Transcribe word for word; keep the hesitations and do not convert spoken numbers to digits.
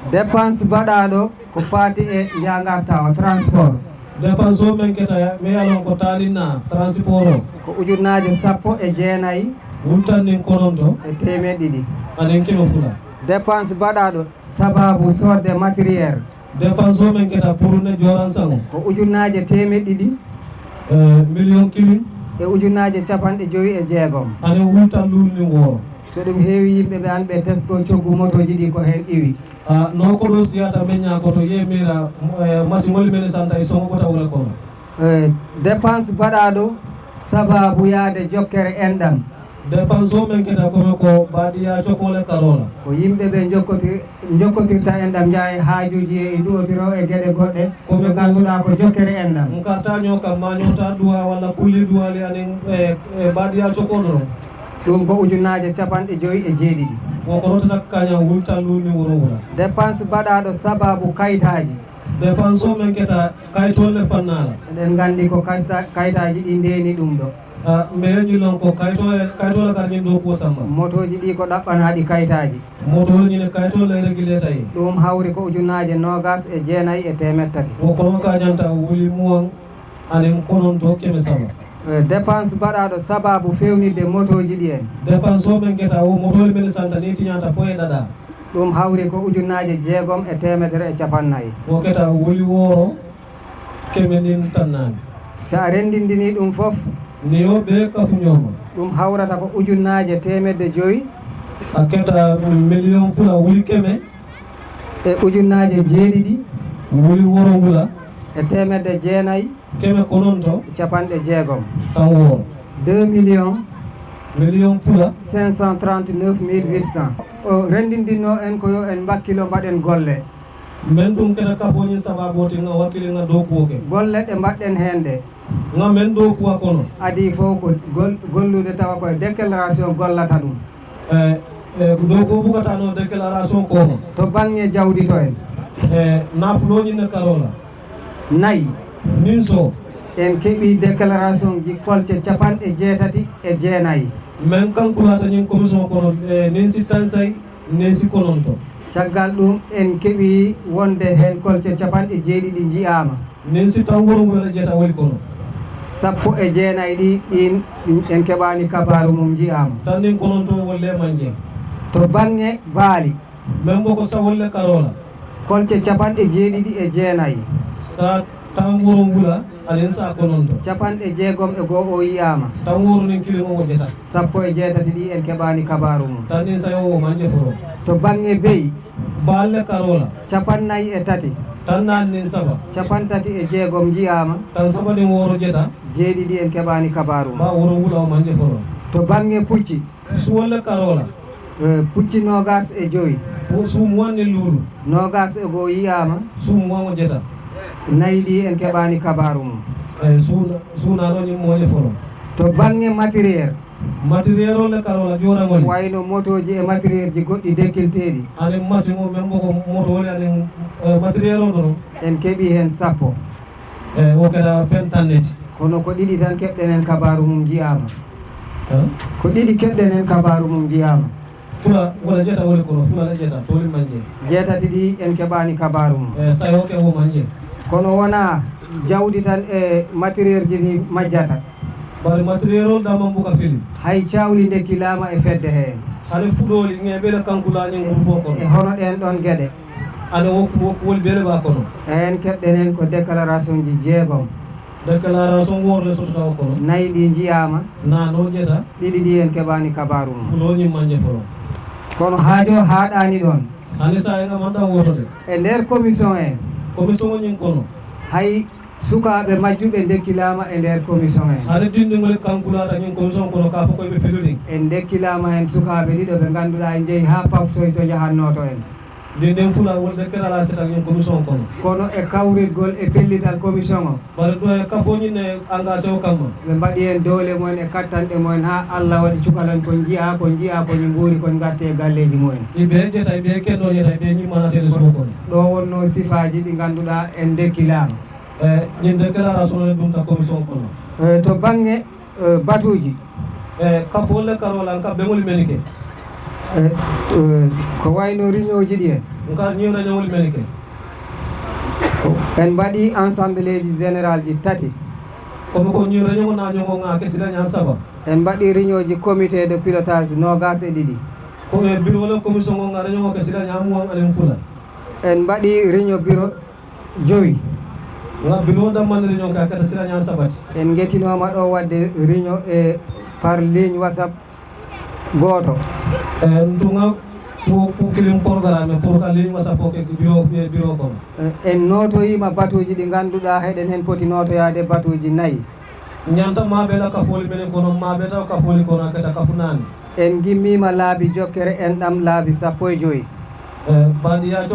Dépense baɗaaɗo ko faati e njaangarta o, transport. Dépense o men keta, mi yalon ko taalinna transport o. Ko ujunnaaje sappo e jeenayi. Wultan nin kononto. E teemeɗɗe ɗiɗi. Anen kilo fula. Dépense baɗaaɗo sababu soodde matériel. Dépense o men keta pour ne joran sango. Ko ujunnaaje teemeɗɗe ɗiɗi. Million kilin. E ujunnaaje capanɗe jowi e jeegom. Anen wultan luulni wooro. So ɗum heewi yimɓe ɓe an ɓe tesko coggu motooji ɗi ko heen iwi. A no ko ɗo siyata men ñaakoto yemira e masiŋol men santa e soŋo ɓota wala kono. E dépense baɗaaɗo sababu yaade jokkere enɗam. Dépense o men keta kono ko baɗiya cokole karola. Ko yimɓe ɓe jokkotir jokkotirta enɗam njaha e haajuuji e duwotiro e geɗe goɗɗe. Ko ɓe ngannduɗaa ko jokkere enɗam. Nkarta ñoo kam ma ñoota duwa walla kulli duwali anen e baɗiya cokol ɗon. Ɗum ko ujunnaaje capanɗe joyi e jeeɗiɗi. Woko rotata kaña wulta luulni wuro wula. Dépense baɗaaɗo sababu kaytaaji. Dépense o men keta kaytolle fannaala. Eɗen nganndi ko kaytaaji ɗi ndeeni ɗum ɗo. A, mi yeñi lon ko kaytole kaytole kadi min ɗo kuwa samba. Motooji ɗi ko ɗaɓɓanaaɗi kaytaaji. Motool ñine kaytol e régulé tawi. Ɗum hawri ko ujunnaaje noogas e jeenayi e teemeɗ tati. Wo kono ka ñanta wuli muwan anen kononto keme saba. Dépense baɗaaɗo sabaabu feewnitde motooji ɗi en. Dépense o men geta wo motooli men santa ni tiñata fo e ɗaɗa. Ɗum hawri ko ujunnaaje jeegom e teemedere e capannay. Wo keta wuli wooro. Keme nin tannaani. So a renndindinii ɗum fof. Ni yo ɓe kafuñoo ma. Ɗum hawrata ko ujunnaaje teemedde joyi. A keta miliyoŋ fula wuli keme. E ujunnaaje jeeɗiɗi. Wuli woro wula. E teemedde jeenayi. Keme kononto. E capanɗe jeegom. Taw woro. Deux millions. Miliyoŋ fula. Cinq cent trente-neuf mille huit cents. O renndindinnoo en ko yo en mbakkilo mbaɗen golle. Men tun keta kafooñin sabaabooti ŋa wakkili ŋa dookuwo ke. Golle ɗe mbaɗɗen heen ɗe. Ŋa men dookuwa kono. Adii fof ko gollude tawa koye déclaration gollata ɗum. E dookuwo bukata no déclaration kono. To baŋŋe jawdi to en. E naafulooñin ne karola. Nayi. Nin so. En keɓii déclaration ji kolce capanɗe jeetati e jeenayi. Men kankulata ñin commission kono e nin si tansay. Nen si kononto. Caggal ɗum en keɓii wonde heen kolce capanɗe jeeɗiɗi njiyaama. Nen si taw woro wuro e jeeta woni kono. Sappo e jeenayi ɗi ɗiin en keɓaani kabaaru mum njiyaama. Tan nin kononto wolle manje. To baŋŋe baali. Men boko sawolle karola. Kolce capanɗe jeeɗiɗi e jeenayi. Sa tan wuro wula. Aɗen sa kononto. Capanɗe jeegom e goo o yiyaama. Tan woorunin kili o woƴƴata. Sappo e jeetati ɗi en keɓaani kabaaru mum. Tan nin sayo o manje foro. To baŋŋe beyi. Baalle karola. Capannayi e tati. Tan naan nin saba. Capantati e jeegom njiyaama. Tan saba ɗin wooro ƴeta. Jeeɗiɗi en keɓaani kabaaru mum. Ba woro wula o manje foro. To baŋŋe pucci. Suwolle karola. Pucci noogaas e jowi. Suum wanni luuru. Noogaas e goo yiyaama. Suum wango ƴeta. Nayi ɗi en keɓaani kabaaru mum. Eyi suuna suuna ɗo ñim mooƴe folo. To baŋŋe matériel. Matériel o le karola joorangol. Wayno motooji e matériel ji goɗɗi dekkilteeɗi. Anen machine o men mboko motoole anen matériel o ɗono. En keɓi heen sappo. Eyi wo kadi fen tanneti. Kono ko ɗiɗi tan keɓɗen heen kabaaru mum njiyaama. Ko ɗiɗi keɓɗen heen kabaaru mum njiyaama. Fula wala ƴeta woni kono fula la ƴeta toli manje. Jeetati ɗi en keɓaani kabaaru mum. Eyi sayo ke wo manje. Kono wonaa jawdi tan e matériel ji ni majjata. Bari matériel o dama mbuka fili. Hay cawli ndekkilaama e fedde heen. Hare fuɗooli ŋeɓele kankulaani ngurbo kono. E hono ɗeen ɗoon geɗe. Aɗa wokku wokku woni bele ba kono. Heen keɓɗen heen ko déclaration ji jeegom. Déclaration worle sotota o kono. Nayi ɗi njiyaama. Na no ƴeta. Ɗiɗi ɗi en keɓaani kabaaru mum. Fulo ñin manje folo. Kono haajo haaɗaani ɗoon. Hani sa en aman ɗan woto de. E nder commission en. Commission o ñin kono. Hay sukaaɓe majjuɓe ndekkilaama e nder commission en. Hari dindi ngol kankulata ñin commission kono ka fo koye ɓe filudin. En ndekkilaama heen sukaaɓe ɗiɗo ɓe ngannduɗaa en njehi haa paftoy to njahannoo to en. Nden nden fula wol ɓe kerala seta ñin commission kono. Kono e kawritgol e pellital commission o. Bari ɗo e kafoñin e engagé o kamma. Ɓe mbaɗi heen doole mumen e kattanɗe mumen haa Allah waɗi cukalon kon njiyaa kon njiyaa kon mbuuri kon ngatti e galleeji mumen. Iɓe ƴeta iɓe kenno ƴeta iɓe ñimmana télé suko kon. Ɗo wonno sifaaji ɗi ngannduɗaa en ndekkilaama. E ñin déclaration ne ɗum ta commission kono. E to baŋŋe batuuji. E kafolle karolan ka ɓeŋol menike. E ko wayno riñooji ɗi en. Ka ñiw réunion wol mene ke. En mbaɗi assembleeji généralji tati. Kono ko ñiw réunion ko na ñongo nga ke sila ñan saba. En mbaɗi réunionji comité de pilotage noogas e ɗiɗi. Ko e bureau le commission ngo nga réunion ke sila ñan muwan anin fula. En mbaɗi réunion bureau jowi. Nga bureau damman réunion ka kata sila ñan sabati. En ngetinooma ɗo waɗde réunion e par ligne WhatsApp gooto. En tunga pour pour kilim programme pour ka ligne WhatsApp ko ke bureau e bureau ko. En nootoyiima batuuji ɗi ngannduɗaa heɗen heen poti nootoyaade batuuji nayi. Ñanta maɓe la kafoli menen kono maɓe taw kafoli kono kata kafunani. En ngimmiima laabi jokkere en ɗam laabi sappo e joyi. Bandiya